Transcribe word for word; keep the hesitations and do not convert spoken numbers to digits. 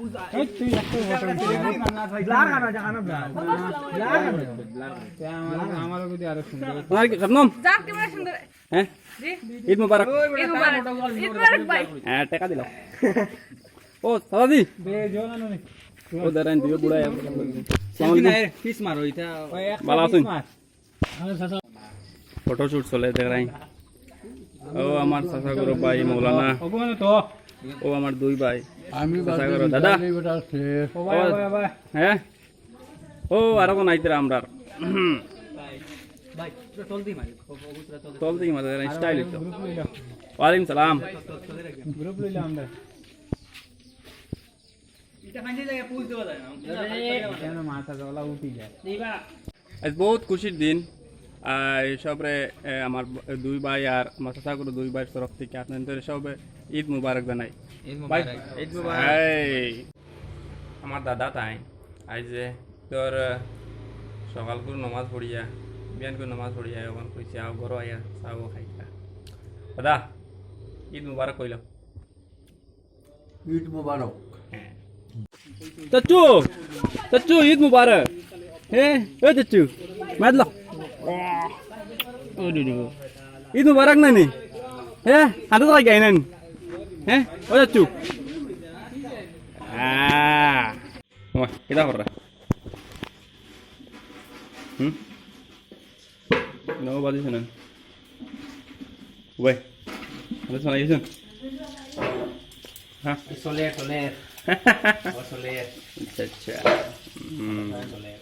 এই তুই একটা ফটো উঠে যা। ব্লার কাটা যা, কাটা ব্লার। ব্লার কাটা। আমার, আমারও যদি আরো সুন্দর। তোমার কি খতম? যাক, ক্যামেরা সুন্দর। হ্যাঁ? জি। ঈদ মুবারক। ঈদ মুবারক। ঈদ মুবারক ভাই। হ্যাঁ, টাকা দিলাম। ও, দাদাজি। বে, জোর আনো নি। ও, দাঁড়ান, দুই বুড়া। আসসালামু আলাইকুম। পিস মারো, এটা। ভালো আছেন? ফটোশুট চলে, দেখরাই। ও আমার চাচা গরু ভাই মৌলানা। ওগুলো তো। ও আমার দুই ভাই। আমি চাচা গরু দাদা। ও ভাই, ও ভাই, ভাই। হ্যাঁ? ও, আরো কোন আইতরা আমরার। ভাই, তোরা চলতেই মারি। ও, ও, তোরা চলতেই তলতেই মারে, দেখরাই, স্টাইল তো। গ্রুপ লইলাম। ওয়ালাইকুম সালাম। গ্রুপ লইলাম আমরা। এটা ফাইনালি লাগে পুজ দেওয়া যায় না। কেন মাথা জ্বলা উঠি যায়? আজ বহুত খুশির দিন। আর সবরে, এ, আমার ব-, দুই ভাই আর আমার চাচা গরু দুই ভাইর তরফ থেকে আপনাদের সবে ঈদ মুবারক জানাই। ঈদ ভাই, মুবারক। ঈদ মুবারক। এই, আমার দাদা তাই, আইজ যে তোর, এ, সকাল করে নমাজ পড়িয়া, বিয়ান করে নমাজ পড়িয়া, এখন কইছে, "আও, ঘরো আইয়া, চা খাইতা।" দাদা, ঈদ মুবারক কইলাম। ঈদ মুবারক। চাচু, চাচু, ঈদ মুবারক। হ্যাঁ, ও চাচু, মাতলো। ও দিদি, ঈদ মুবারক নানি? হ্যাঁ, হাতে তো গাই নানি? হ্যাঁ, ও চাচু। আহ, ওমা, কিতা কররা? হুম? নৌ বাজিছে না। ওই, আরে শোনা গেছে? হ্যাঁ? চলে, চলে। ও চলে। আচ্ছা, আচ্ছা। হুম। চলে।